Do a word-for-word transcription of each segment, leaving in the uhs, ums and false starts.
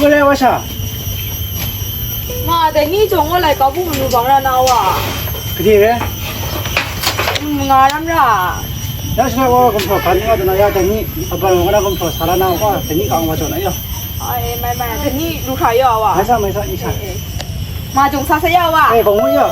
Wa lai wa sha. Ma, dai ni jawng wa lai kau bu manu bang ra na wa. Kade re? Mm, nga ram ra. Ya sha wa gumhpraw kan nga dana ya dai ni aban wa na gumhpraw sa la na wa dai ni kang wa jaw na ya. Ai, mai mai, dai ni lu hkra ya wa. Mai sa, mai sa, ni sa. Eh, eh. Ma jung sa sa ya wa. Eh, kong mu ya.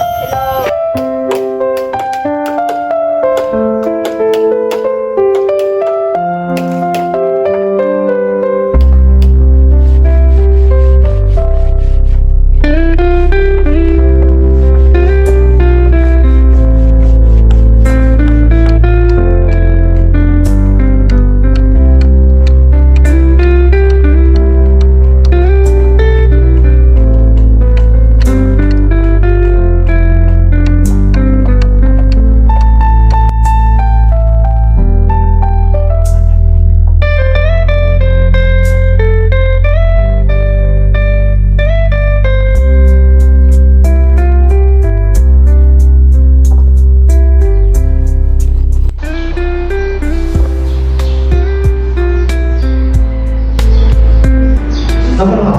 Hello.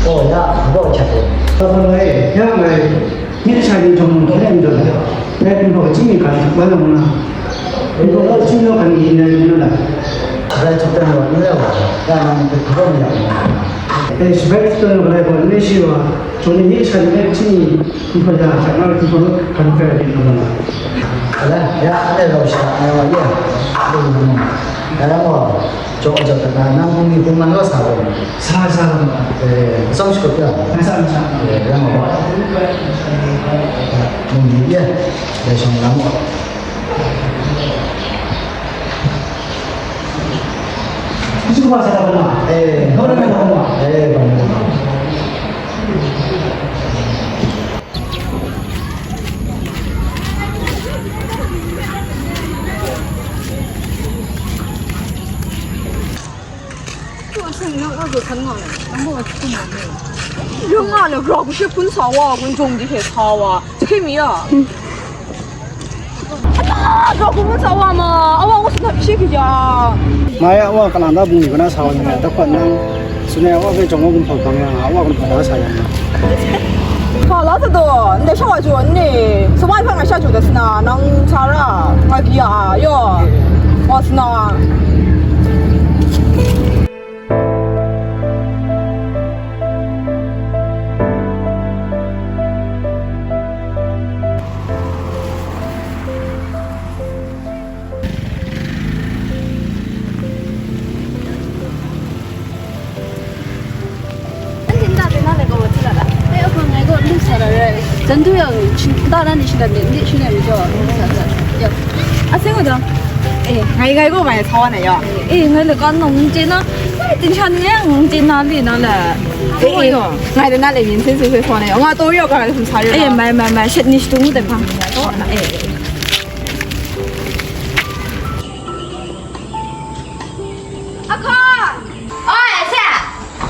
Oh, ya, bawa chat tu. Sabar lai, ya lai. Ni sa ni jong mo, ni jong mo. Ni pun ho, jing ni kan, ba na mo na. Ni ho, jing lo kan, ni na, ni na. Ada cakap na, ni na. Ya, na, ni pun ho, ni na. Eh, sebaik tu, ni boleh buat ni siwa. Cuma ni sa ni, jing ni, ni ho, ya, cakap na, ni ho, kan fair ni na. Ada, ya, ada lo sa, ni wa, ya. Ada nama. Ada nama. Jaw jaw dat na, nang hpung ni hpung man wa sa gaw, sa, sa, sa. Eh, atsawm shakut ya? Sa, sa, sa. Eh, ram wa. Mung ni ya, dai shawng lam wa. Kaji wa sa da ba na? Eh, hau na na ba? Eh, ba na. Yung nga le, grau ku she kun sa wa, kun jong di she sa wa, jahkhe mi ya. Ala, grau ku kun sa wa ma, awa, wa sa na she ki ja. Mai a wa kalang da bung ni kana sa wa ni da kwa nang. Sune a wa be jong wa gun pang pang ya, a wa gun pang sa ya. Ka la ta do, nde sha wa ju ne. Sa wa pang sha ju da sna, nang sa ra, nga ki ya, yo. Wa sna. Anhte nta hpe na lai kau wa hti la la? Dai ahkang ngai gaw lu sa ra rai. Jan du yang, nta na ni shinggan de, nde shinggan mi jaw, lu sa sa. Yep. A seng wa dang. Eh, ngai, ngai gaw ngai sa wa na ya. Eh, ngai le kan nong n chye na. Ngai tin shan ni yang n chye na li na le. Eh, eh, ngai le na le yin sen sen sen sa wa na ya. Nga taw yaw ka ngai hkum sa ri. Eh, mai, mai, mai, shet ni shadung de hpang. Eh, eh. Ahkang! Oi, ase!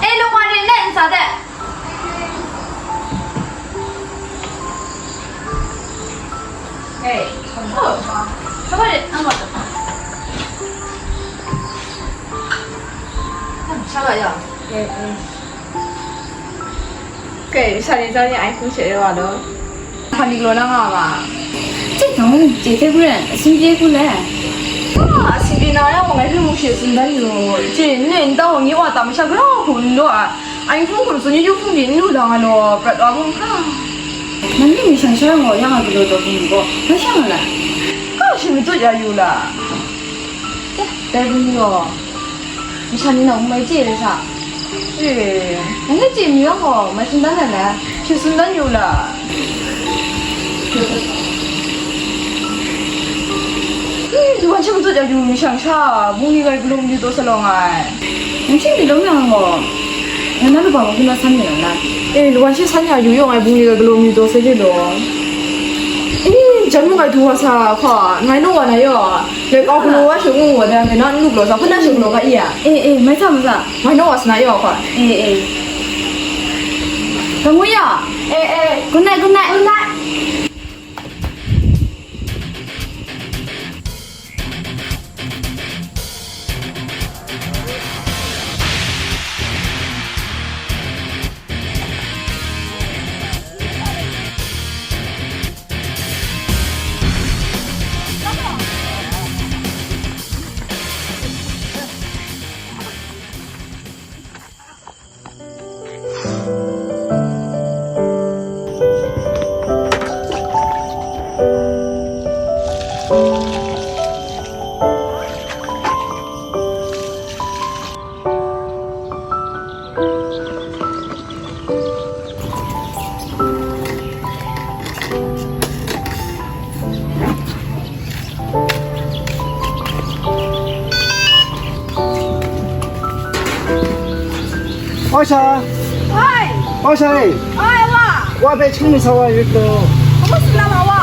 E lung wa ni n sa de. Hey, oh, sa wa de, ang wa de. Sa wa ya. Eh, eh. Kai, sa ni sa ni ai hpung she wa lo. Hpa ni galaw na nga ma? Cik tang, cik hte hpren, a sin pye hku le. A, a sin pye na yang, ngai hpe mung she tsun dan yu. Cik, n-, n-, nta wa ngi wa tam masha gara hku n law a. Ai hpung hkum tsun yu, yu hpung pyi n lu lang a law, prat wa mung hkra. Nang ni mi shang sha rawng gaw, yang a galaw taw hpung gaw, hpa sha nga la? Ka shi matut ya yu la? Eh, dai bun ni gaw. Masha ni nang mai chye re sa? E, nang e chye mi yang gaw, mai tsun dan ai la? Shi tsun dan yu la? E, lu wan sham tut ya yu mi shang sha, bungli gai galum yu taw sa lawng ai. Nang shi mi lawm yang gaw, nang na lu ba ma hkun na san mi yang la? E, lu wan shi san ya yu yawng ai bungli gai galum yu taw sa ye law. E, jan mu gai du wa sa hka, ngai naw wa na yaw. Ngai kau galaw wa shing ngu wa dang, ngai na n lu galaw sa, hpun na shing galaw ga i ya? E, e, mai sa, mai sa. Ngai naw wa sa na yaw hka. E, e. Ka ngu ya? E, e. Good night, good night. Good night. Wa sha. Oi! Wa sha e. Oi, wa! Wa hpe hkying mi sa wa yu law. Kamu sila ma wa?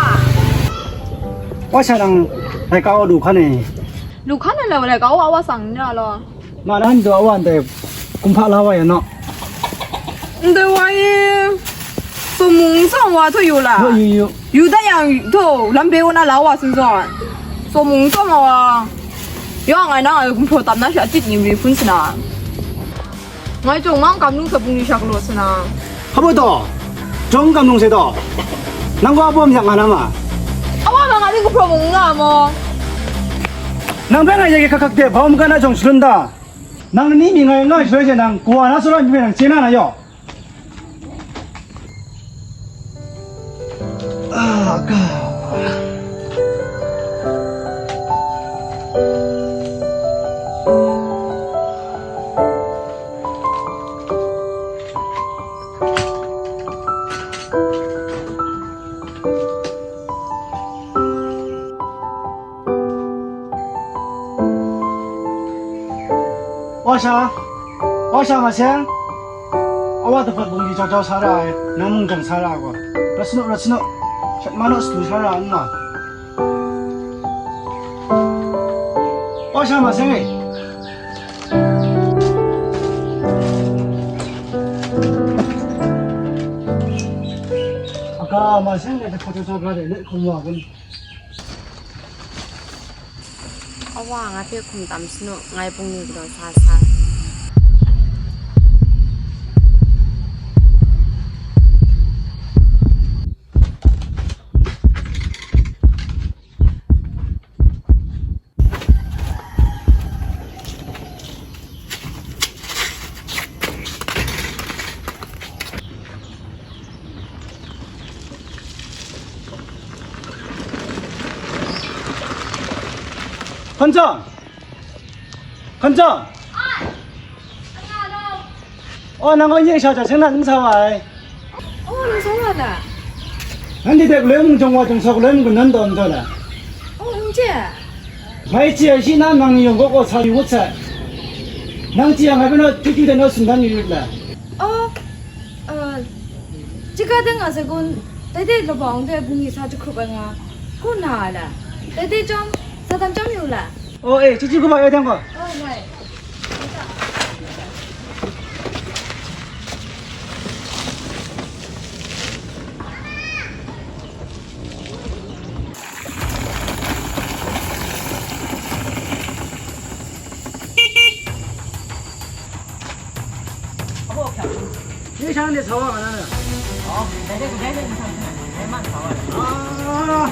Wa sha nang laika wa du hkan e. Lu hkan e la wa laika wa wa sang ni na law. Ma na ndu a wa ndai kumhpa la wa ya no. Ndai wa e. Tsaw mung tsawm wa htaw yu la. Yu, yu, yu. Yu dat yang htaw lam be wa na la wa sin zawn. Tsaw mung tsawm wa. Yawng ngai nang a gumhpraw tam na sha tit ni mari hpun sina. Ngai jawng mang kam nung sa bungli sha galaw sa na. Hpa baw taw, jawng kam nung se taw, nang gaw a bawm yak nga na ma? Awa ma nga ni gumhpraw mung nga mo? Nang hpe ngai ya hkak hkak de bau maga na jawng shalun da. Nang ni mi ngai nga shaloi she nang, kawa na sara mi hpe nang chye na na yaw. Ah, ka. Wa sha, wa sha ma seng, awa dapat bungli jau jau sa ra ai, nang mung jang sa ra ai gaw, rawt sanu, rawt sanu, shat ma naw satu sa ra n ma. Wa sha ma seng e. Aga ma seng e, dapat jau jau ga de, le hkum wa kun. Awa, ngai hpe hkum tam sanu, ngai bungli galaw sa sa. Hkan jang! Hkan jang! Oh, nang gaw nye sha hta seng na n sa wa ai. Oh, nang sa wa na? Nanhte hte galoi mung jawng wa jawng sa, galoi mung kanan taw n jaw la? Oh, n chye. Ngai chye ai shi na nang ni yawng kaw kaw sa yu ngut sai. Nang chye ai ngai hpe naw chyu chyu de naw tsun dan yu rit la? Oh, uh, chika dang a sagun, dai de labawng de bungli sa jahkrup ai nga, hku na ai la? Dai de chyawm, sa tam chyawm yu la? Oh, e, chyeju kaba e dang gaw. Oh, right. Ni shang de sa wa ma na na. Oh, dai de, dai de, dai de, dai man sa wa. Ah.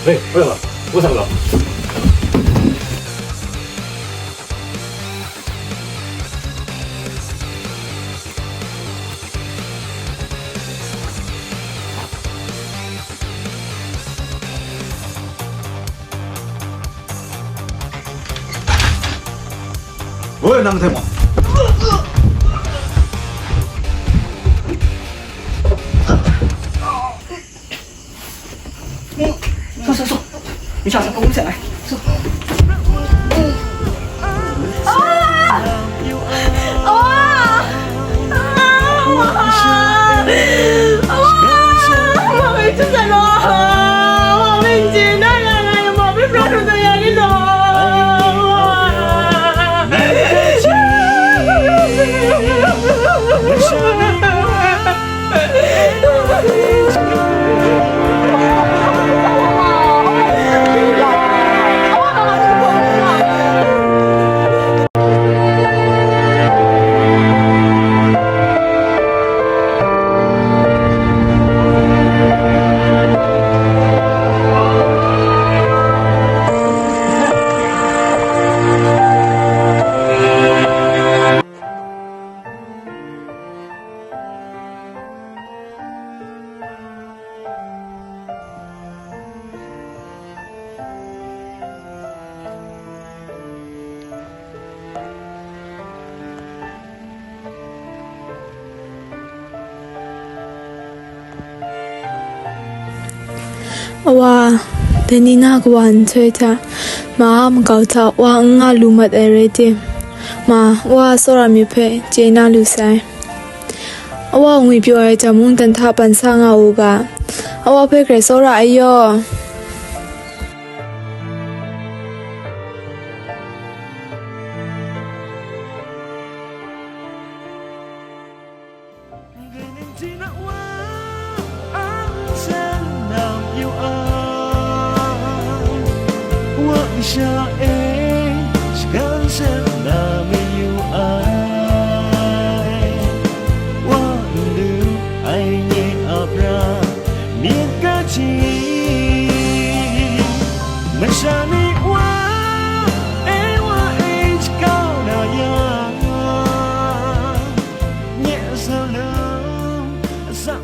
Hei, hoi la, wo sa la. Woi, nang hte ma. So, so, so. Ni sha sa pung se ai. So. Awa, dai ni na kawa nhtoi hta, ma a makau hta wa n nga lu mat ai rai tim, ma, wa a tsawra myit hpe chye na lu sai. Awa ngwi pyaw ai hta mung dan hta ban sa nga u ga, awa hpe grai tsawra ai yaw. Masha ni wa e wa e shakau na ya, nye sa lu, asak